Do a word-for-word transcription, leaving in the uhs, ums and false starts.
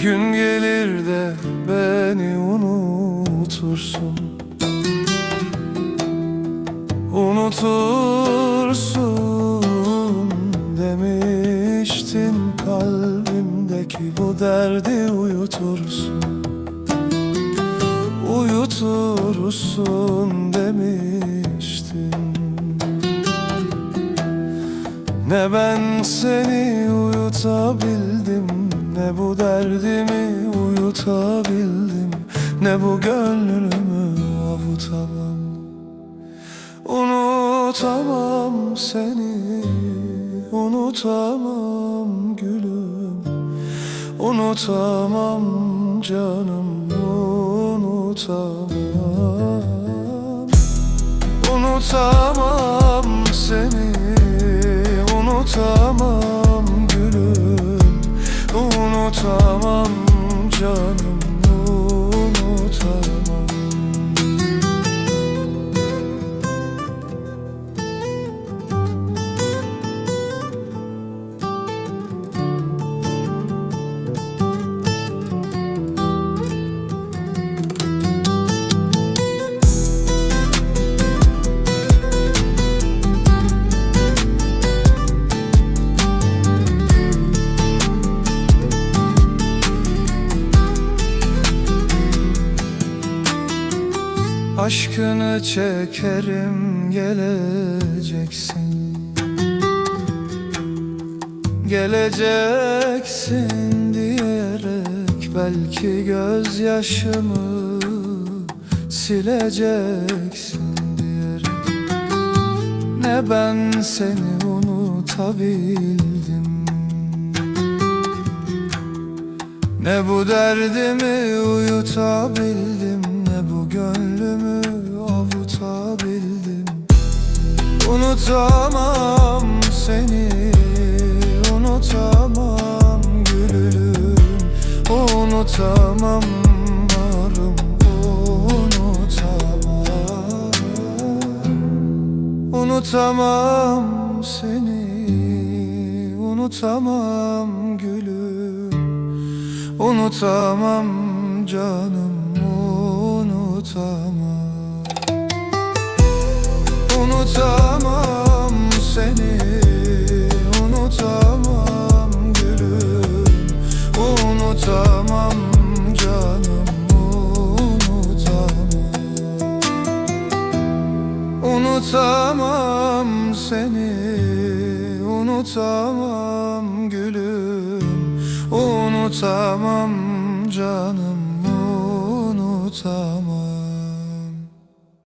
Gün gelir de beni unutursun. Unutursun demiştin, kalbimdeki bu derdi uyutursun. Uyutursun demiştin. Ne ben seni uyutabildim, ne bu derdimi uyutabildim, ne bu gönlümü avutamam. Unutamam seni, unutamam gülüm, unutamam canım, unutamam. Unutamam seni, unutamam gülüm, unutamam canım, unutamam. Aşkını çekerim, geleceksin. Geleceksin diyerek belki gözyaşımı sileceksin diyerek. Ne ben seni unutabildim, ne bu derdimi uyutabildim, ne bu gönlümü avutabildim. Unutamam seni, unutamam gülüm, unutamam varım, unutamam. Unutamam seni, unutamam gülüm, unutamam canım, unutamam. Unutamam seni, unutamam gülüm, unutamam canım, unutamam. Unutamam seni, unutamam gülüm, unutamam canım, unutamam.